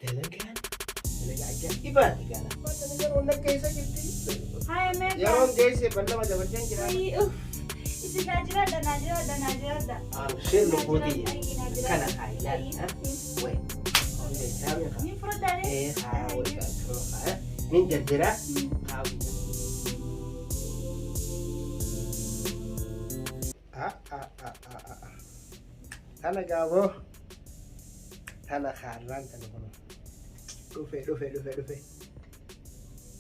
Dalagaan dalagaa ajaa'ibaati gaala. Waan yeroon na keessa jirti. Haaya meeqa? Yeroon geesse ballama dabarseen jira. Ayii, uff. Isin naa jiraadha, naa jiraadha, naa jiraadha. Abshir lubbuuti. Ayii, naa jiraadha. Kana haa ilaali. Way. Ni fudhadhaa? Ee haa way haa. Nin jarjara. Haa. Tana gaaboo. Tana kaarraan tana kun. Dhufe dhufe dhufe dhufe.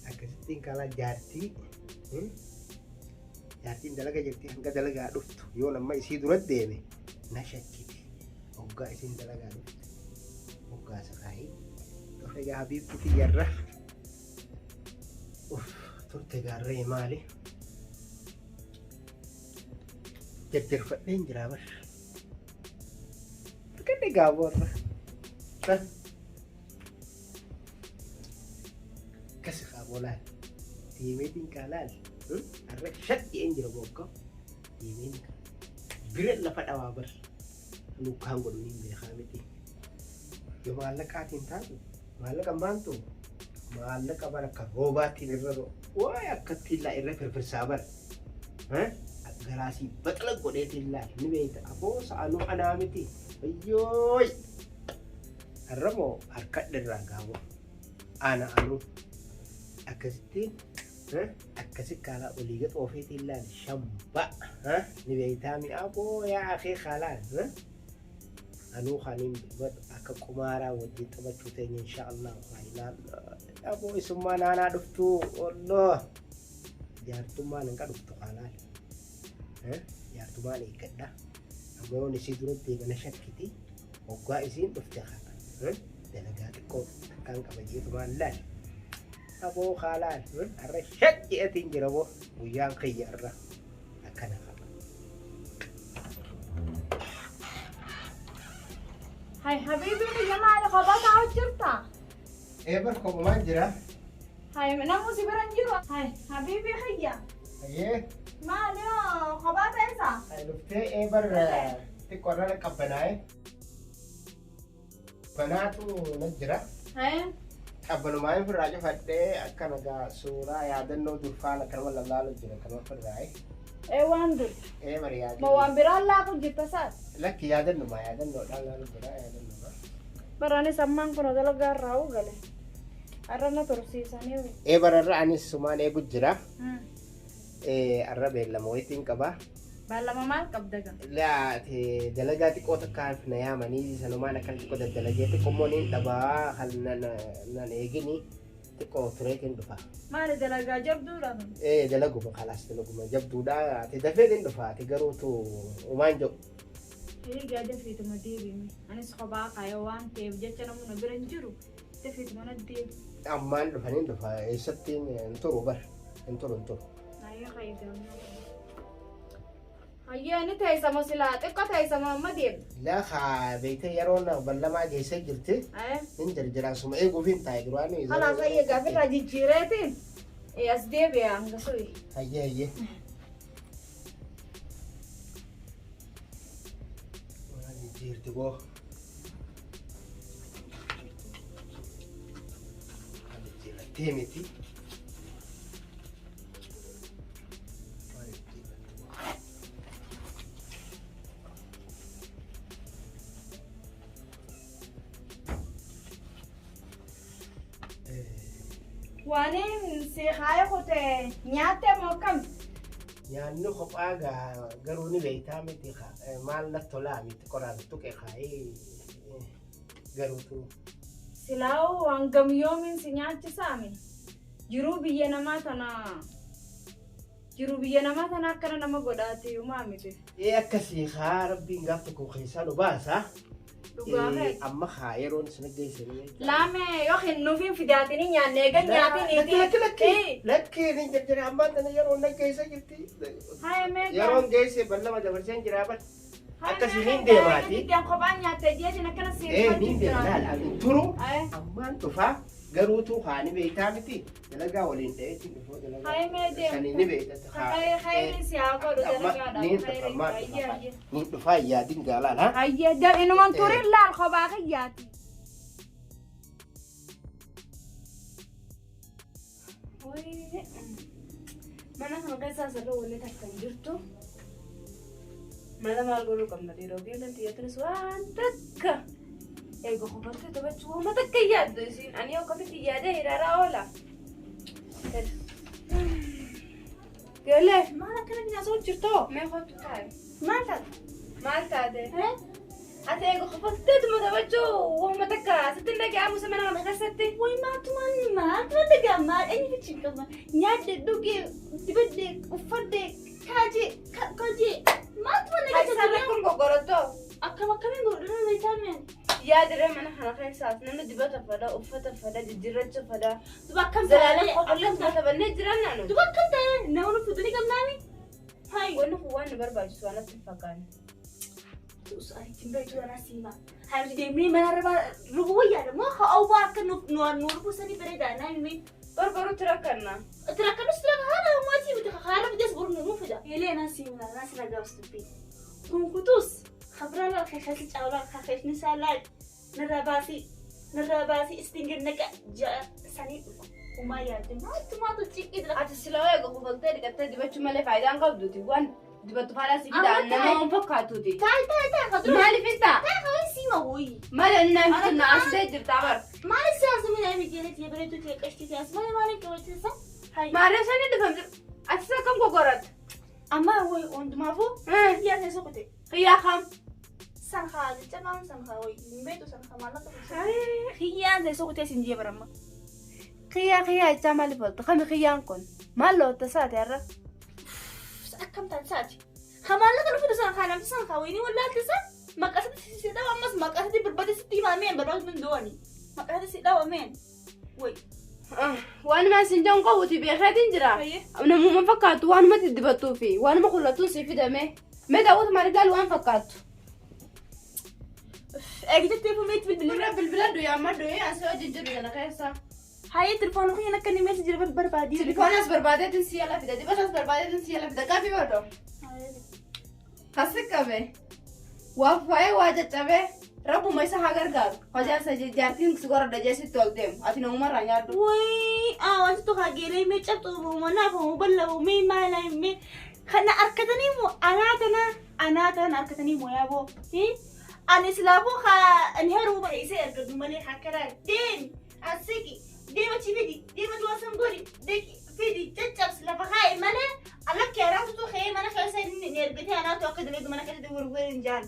Akkasittiin kalaa jaartii. Jaartiin dalaga jirti hanga dalagaa dhuftu yoo nama isii dura deeme na shakkite. Hoggaa isiin dalagaa dhuftu. Hoggaa sakaayii. Dhufe gaa habiibti tiyyarra. Uff turte gaarree maali? Jarjarfadheen jiraa bar. Argadhe gaaboorra. Akkasi kaaboo laal. Deemeetiin kaa laal. Har'a shadhi'een jira bookka. Deemeen kaa. Bira lafa dhawaa bar. Lukkaan godhu niin beekaa miti. Yoo maallaqaatiin taatu maallaqa hin baantu maallaqa bara akka roobaattiin irra waay akkattiin laa irra firfirsaa bara. Garaasii baxala godheetiin laal ni beekta aboo sa'anuu anaa miti. Ayyooy! Har'a moo harkadhe irraa gaaboo. Ana anuu akkasittiin akkasi kaalaa olii gad oofeetiin laal shamba ni beektaa mi'a aboo yaa akee kaalaan. Anuu kaniin akka qumaaraa wajjin taphachuu teenya insha Allah ilaal aboo isummaa naanaa dhuftuu olloo jaartummaan hin dhuftu kaalaal jaartummaan eeggadha amma yoon isii dura deemana shakkiti hoggaa isiin dhufte kana dalagaa xiqqoo akkaan qaba jeetumaan laal aboo kaalaal har'a shakki'atiin jira boo guyyaan kiyya irra akkana qaba. Hay habiibi kiyya maali kophaa taa'u jirta? Ee bar kophumaan jira. Hay namni si bira hin jiru. Hay habiibi kiyya Ayyee. maali hoo kophaa teessa? Ay dhuftee ee bar xiqqoo irra qabbanaa'e. Banaatu na jira. Hay Qabbanumaa ofirraa cufadhee akka nagaa suuraa yaadannoo durfaan akkanuma lallaalu jira kan ofirraa. Ee waan dur. Ee bar Ma yaadannoo. waan biraan laaqu jirta saat? Lakki yaadannuma yaadannoodhaan laalu jira yaadannuma. Baraanis ammaan kun dalagaa irraa uu gale. Har'a na tursiisanii. Ee bararra anis sumaan eegu jira. Ee arra beellama wayitiin qaba. Beellama maal qabda gaa? Laati dalagaa xiqqoo takkaaf na yaamanii sanumaan akkana xiqqoo daddalagee xiqqoo immoo niin dhabaa kan nan eegini xiqqoo tureetiin dhufa. Maali dalagaa jabduudha kun? Ee dalaguma kalaas dalaguma jabduudha ati dafeetiin dhufa ati garuutu umaan jedhu. Eegaa dafiituma deebime. Anis kophaa kaayoo waan ta'eef jecha namni na bira hin jiru. Dafiituma na deebi. Ammaan dhufaniin dhufa eessatti hin turu bar hin turu hin turu. Ayyee fayyadamu. Ayyee ni teessama silaa xiqqoo teessama amma deemna. Laa haa beektee yeroon ballamaa geessee jirti. Ayyee. Hin jarjaraan suma eeguuf hin taa'e duraanii. Kalaas ayyee gaafirraa jijjiireetiin as deebi'a hanga su'i. Hayyee hayyee. Waan jijjiirti boo. Waan jijjiirrattee miti. Waan jijjiirratti boo. Waan si haaya kute nyaatte moo kam? Nyaanni kophaa gaa garuu ni beektaa miti maal natti tolaa miti qoraan tuqe kaayee garuutu. Silaa'uu hangam yoomiin si nyaachisaami? Jiruu biyya namaa tana jiruu biyya namaa tana akkana nama godhaati uumaa miti. Ee akkasii haa rabbiin gaaf tokko keessaa nu baasa. Dhugaa kee. Amma haa yeroon isin geesse. Laame yookiin nuufin fidaatini nyaanne eega Lakki lakki lakki nyaatini. lakki ni jarjara ammaan tana yeroon na geesse jirti. Haaya meeqa? Yeroon geesse ballama dabarseen jira bar. Akkasii niin deemaati. Biddeen kophaan nyaatte jeetiin akkana Ee siif niin deema laal ani turu Haaya. ammaan dhufaa garuutu haani beektaa miti dalagaa waliin ta'eetiin dhufuu dalagaa. Haaya mee deema. Sanii ni beekta. Khayri si haa godhu dalagaadha. Niin dhufa ammaan dhufa. Niin dhufaa yaadin gaalaal ha. Hayyee inuman turin laal kophaa kiyyaati. Wayii mana kana keessaa sirra wanni takka hin jirtu. Mala maal godhuu qabna dhiiroo geellan tiyyatunis waan takka eega hubattee taphachuu waan takka hin yaaddu isiin ani akkamitti yaadee hiraaraa oola. Geellee Maal akkana nyaasoo jirtoo? mee kottu taa'e. Maal taate? Maal taate? Ati eega hubatteetuma taphachuu waan takka sitti hin dhaga'amu mana kana keessatti. Way maaltumaan maaltumaan dhagaa maal eenyu fichi qaba? Nyaadde dhugee dibadde uffadde kaajee kaajee maaltumaan dhagaa Isaan rakkoon goggorottoo. Akkam akkamiin godhuu meeshaan Yaadire mana kana keessaas namni dibata fada, uffata fada, jijjiirrachuu fada. Duba akkam Zalaaleen taatee qofallee taphannee jiran naanu. Duba akkam taatee nama nuuf fiduu qabnaami? Hayi. Wanni kun waan nu barbaachisu waan natti hin fakkaanne. Ittiin beektu anaa siima. Hayi deemnee mana raba rubuu wayyaadha moo ha'aa akka nuuf nu rubuu sanii bareedaa naa himee. Barbarutti rakkanna. Tirakkanus tiraka haala hammaatii miti haala fides boru nu fida. Yelee anaa siima anaa sina gaafas dubbii. Kunkutus khabraa kakasi caawlaa kakasni saalaa narraa baasii narraa baasii istiin naqa ja'a sanii dhufu. Umaa yaadde maaltu maaltu ciqqii dira. Ati silaa eega kofaltee dhiqattee dibachuu malee faayidaan qabduuti. Waan dibattu faadhaa si fidaa Amma nama taa'e. hin fakkaatuuti. Taa'e taa'e taa'e kadura. Maaliif hin ta'a? Taa'e kawai siima woyi. Maali inni naan fitu na asitee jirta bar. Maali siyaasa mina emi jeelee tiya bareedu tiya qashtii tiya maali maali qabachiisa. Hayi. Maariif sanii dhufamte. Ati isa akkam goggoratta? Amma woyi hundumaafuu xiyyaan isa kute. Xiyyaa kam? San haa jecha maal san haa woyi hin beektu san haa maallaqa tokko. Xiyyaan isa kutee sin jee baramma. Xiyyaa xiyyaa jechaa maaliif oolta? Kami xiyyaan kun? Maal lootta saate har'a? Akkam taate saati. Haa maallaqa dhufu san haa namti san haa wayinii wallaalte san maqasatti si dhawa ammas maqasatti birbate sitti himameen barbaadu min dooni. Maqasatti si dhawameen. Woyi. Waan maan sin jedhu qabuuti beekeetiin jira. Hayyee. Namuma fakkaattu waanuma diddibattuu fi waanuma kullattuun si fidame. Mee daawwatu maal ilaalu waan fakkaattu. Eegitetti fumeetti bilbilii. Bilbila bilbila du'e amma du'e asii hojii jiru kana keessa. Hayyee telefoona kiyyan akka inni meeshaa jira barbaadii. Tilifoonas barbaadeetiin si yala fida dibatas barbaadeetiin si yala fida qabii odoo. Kasi qabe. Waa faayee waa caccabee rabbuma isa haa gargaaru. Hojaasa jaartiin si gorra jeesitti ol deemu ati namumarraa nyaadhu. Wayii wanti tokko hageelee mee cabxu manaaf bal'aa mee maala mee kana harkatanii moo anaa tana anaa tana harkatanii moo yaaboo ani silaafuu haa ani heeruu baay'isee ergadu malee hakkaraa deemi asiqi deema chi fidi deema duwaasan godhi deeqi fidi caccabsi lafa kaa'i malee alakki anaatu ka'ee mana keessa inni ergatee anaatu akka dalagu mana keessatti gurguruu hin jaan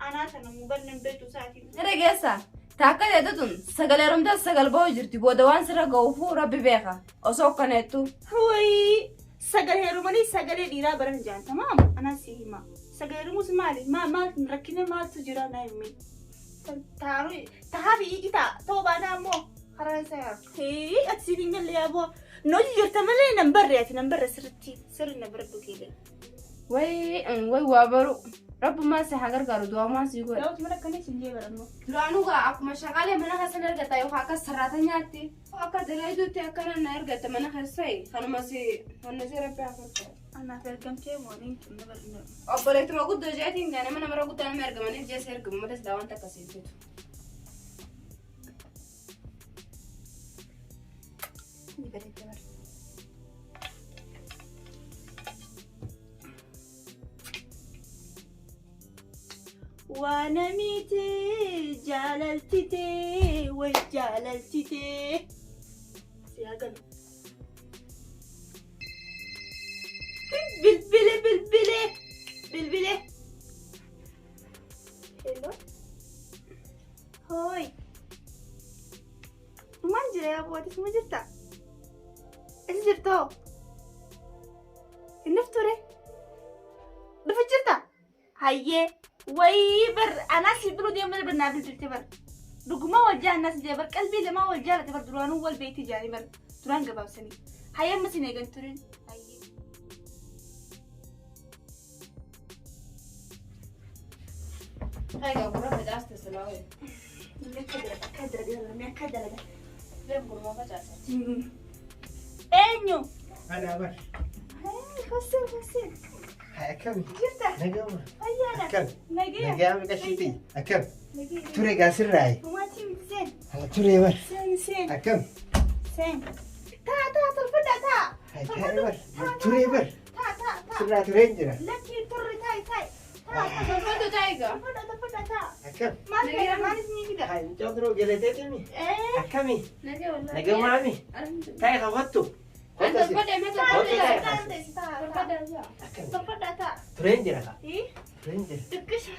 anaa tana mubannan beektu isaatiin. Nira geessa. Taakka teete tun sagalee romtaa sagal ba'u jirti booda waan sirra ga'uufuu rabbi beeka osoo akkaneettu. Wayii sagalee heerumanii sagalee dhiiraa baran jaan tamaam anaa si hima sagalee heerumuus maali maal maal rakkina maaltu jira naa himi tahaa fi itaa ta'uu baanaa ammoo karaa isaa yaa hee ati siif hin galle yaaboo noo jirta malee nan barre ati nan barre sirritti sirri na bira dhugeele. Wayii wayi waa baru rabbummaa si haa gargaaru du'aamaa si godhe. Daawwati mana akkanaa isin jee barannu. Duraanuu gaa akkuma shaqaalee mana keessa ergata yookaan akka sarraata nyaatti akka dalaguutti akkana na ergata mana keessa kanuma si wanna si rabbi haa gargaaru. Anaaf ergamtee mooniin cimna barnoo. Obboleettuma guddoo jeetiin gaa nama namara guddaa nama ergamaniif jeessa ergamu malee silaa wanta akkasii fitu. Ni bareedda bara. Waanamiite jaalaltite way jaalaltite. Siyaa galu. Bilbile bilbile bilbile. Hello. Hoi. Maal jira yaa bu'aatis ma jirta? Isa jirtoo? Inni ture? Dhufa jirta? Hayyee. Wayii bar anaas bilbiluu deemuu bar naa bilbilte bar. Dhuguma wal jaalannaa si jee bar qalbii lamaa wal jaalate bar duraanuu wal beekti jaanii bar duraan gabaabsanii. Hayyee amma sin eegan turin. Hayyee. Egaa gurra facaaste silaa wayi. Namni akka dalaga akka dalaga namni akka dalaga. Deem gurra facaase. Eenyu? Anaa bar. Hosseen hosseen. Haa akkami? Jirta? Nagama. Fayyaadha. Akkami? Nagee. Nagama qashiitii. Akkami? Nagee. Ture gaa sirraayi. Dhumaatii miti seen. Haa ture bar. Seen seen. Akkami? Seen. Taa taa tolfadhaa taa. Taa'ee bar. Turee bar. Taa taa taa. Sirraa tureen jira. Lakkii turre taa'i taa'i. Taa taa. Tolfadhu taa'i gaa. Tolfadha tolfadha taa. Akkam. Maal fedha maal isinii fida? Haa mucaa turoo galateetimi. Ee. Akkami. Nagee wallahi. Nagamaami. Alhamdulillah. Taa'e qabattu. An tolfadhe mee tolfadhe Taa, taa'i. Taa taa taa. Tolfadhe taa. Akkami. Tolfadha taa. Tureen jira kaa. Ii. Tureen jira. Xiqqisha.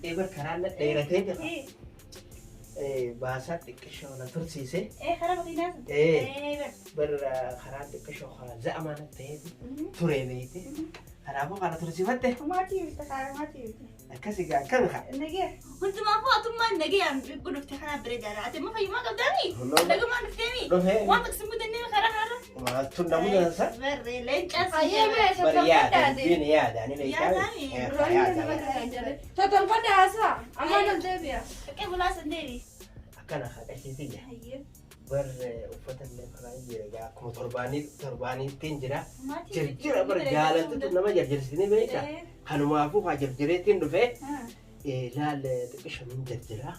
Ee bar karaan na dheeratee jira. Ii. Ee baasaa xiqqishoo na tursiise. Ee karaa makiinaa sun. Ee. Ee bar. Bar karaan xiqqishoo kaa za'amaa na ta'ee turee beeyte. Kanaafuu kana tursiifatte. Maatii bita karaa maatii bita. Akkas egaa akkami kaa. Nagee. Hundumaafuu atummaan nagayaan dhufte kanaa bareedaadha. Ati immoo fayyummaa qabdaami? Nagumaan dhufteemi? Dhufee. Waan tokko si mudannee karaa kanarra? Maaltu na mudansa? Barree leencaas. Hayyee mee Bar yaada tolfadhaati. dubbiin yaada ni Yaadaami. beekaa. Tolfadhe haasaa. Amma ol deebi'a. Dhaqee bulaa san deebi. Akkana haa qashiitii Hayyee. bar uffata illee karaa jira egaa akkuma torbaanii torbaaniittiin jira. Maatii Jirjira bar jaalaltutu nama jarjarsitanii beekaa. Kanumaafuu haa jarjareettiin dhufee laal xiqqisho min jarjira.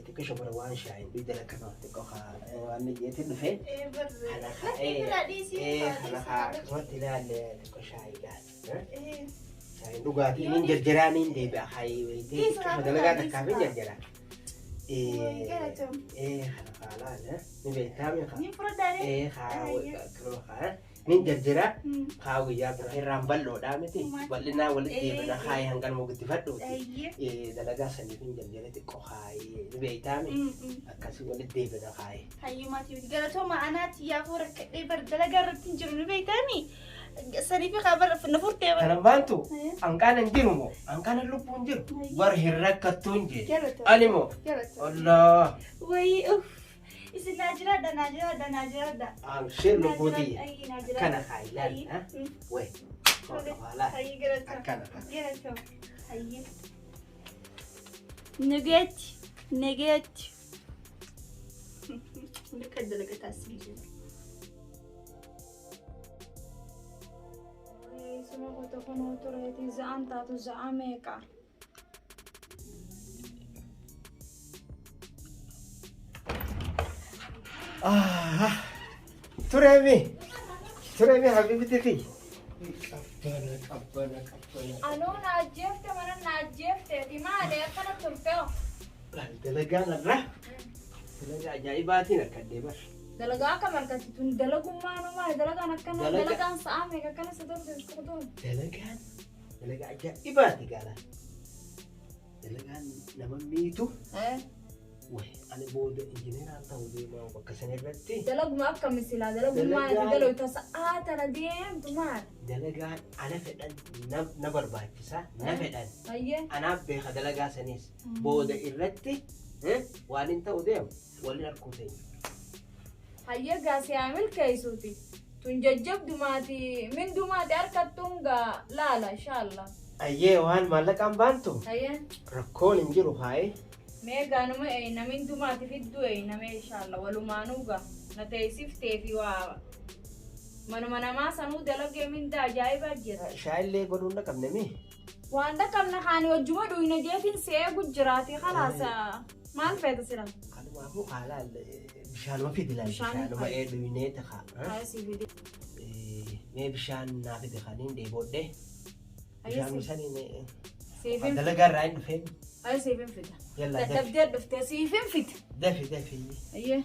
Xiqqisho bara waan shaayin dhuydan akkana xiqqoo haa waan jeetiin dhufee. Ee barree. Kana haa Lakkii biraa dhiisii. kana haa akkasumatti laal xiqqoo shaayii laal. Ee. Shaayin dhugaatii nin jarjaraa nin deebi'a hayi wayitee xiqqisho dalagaa takkaaf hin jarjara. Wayii galatoom. Kana haa laal ni beektaa mi haa. Ni fudhadhaanii? Haa akkanuma haa nin jarjara haa guyyaa bira irraan bal'oodhaa miti bal'inaa walitti deebina hayi hanqanuma guddifadhuuti. Hayyee. Dalagaa saniif hin jarjara xiqqoo hayi ni beektaa mi akkasii walitti deebina hayi. Hayyuu maatii miti. Galatooma anaati yaafuu rakkadhee bar dalagaa irratti hin jiru ni beektaami. Sanii fi kaa bar na furtee bar. Kanan baantu hanqaan hin jiru moo hanqaan lubbuun jiru bar hin rakkattuu hin jee. Galatooma. Ani moo Galatooma. Allah Wayii uff. Isin naa jiraadha naa jiraadha naa jiraadha. amshee lubbuutii Hayyii naa jiraadha. akkana haa ilaali. Wayi laal Hayyii galatooma. akkana haa. Galatooma. Hayyii. Nageetti. Nageetti. Bakka dalagataa si jira. Suma qote kunoo tureetii za'aan taatu za'a meeqa? Tureemi tureemi habibiti qabbana qabbana qabbana. Anuu na ajjeefte mana na ajjeefteeti maali akkana turtee? Dalagaan irra dalagaa ajaa'ibaatiin akka deebar. Dalagaa akka margatti tun dalagummaa maali dalagaan akkana Dalagaa- dalagaan sa'a meeqa akkana si turte tun. Dalagaan dalagaa ajaa'ibaati gaala. Dalagaan nama miitu wayi ani booda injineeraan ta'uu deemaa bakka sana irratti Dalaguma akka misilaa dalagummaa ati Dalagaan- dalagu sa'aa tana deemtu maali? Dalagaan ana fedhan na barbaachisa na fedhan Hayyee. anaaf beeka dalagaa saniis booda irratti waan hin ta'u deemu waliin arguu teenya. Hayyee gaasii haa milkeessuuti. Tun jajjabdumaati mindumaati harkattuun gaa laala inshallah. Ayyee waan maallaqaan baantu Hayyee. rakkoon hin jiru haa'e. Mee gaanuma eeyna mindumaati fidduu eeyna mee inshallah walumaanuu gaa na teessiftee fi waa manuma namaa sanuu dalagee minda ajaa'ibaa jira. Shaayillee godhuun dhaqabne mi? Waan dhaqabna kaani wajjuma dhuyna jeetiin si eegu jiraati khalaas maal feeta sila? Kanumaafuu haalaan bishaanuma fidi laal Bishaan bishaanuma fidi. ee dhuyinee ta'a. Haaya si fidi. Mee bishaan naa fidi kaniin dheebodhee. Hayyee Bishaan si saniin siifin dalagaa irraa hin dhufeen. haaya siifin fida. Yallaa dafi Dadhabdee dhuftee siifin fida. dafi dafi. Hayyee.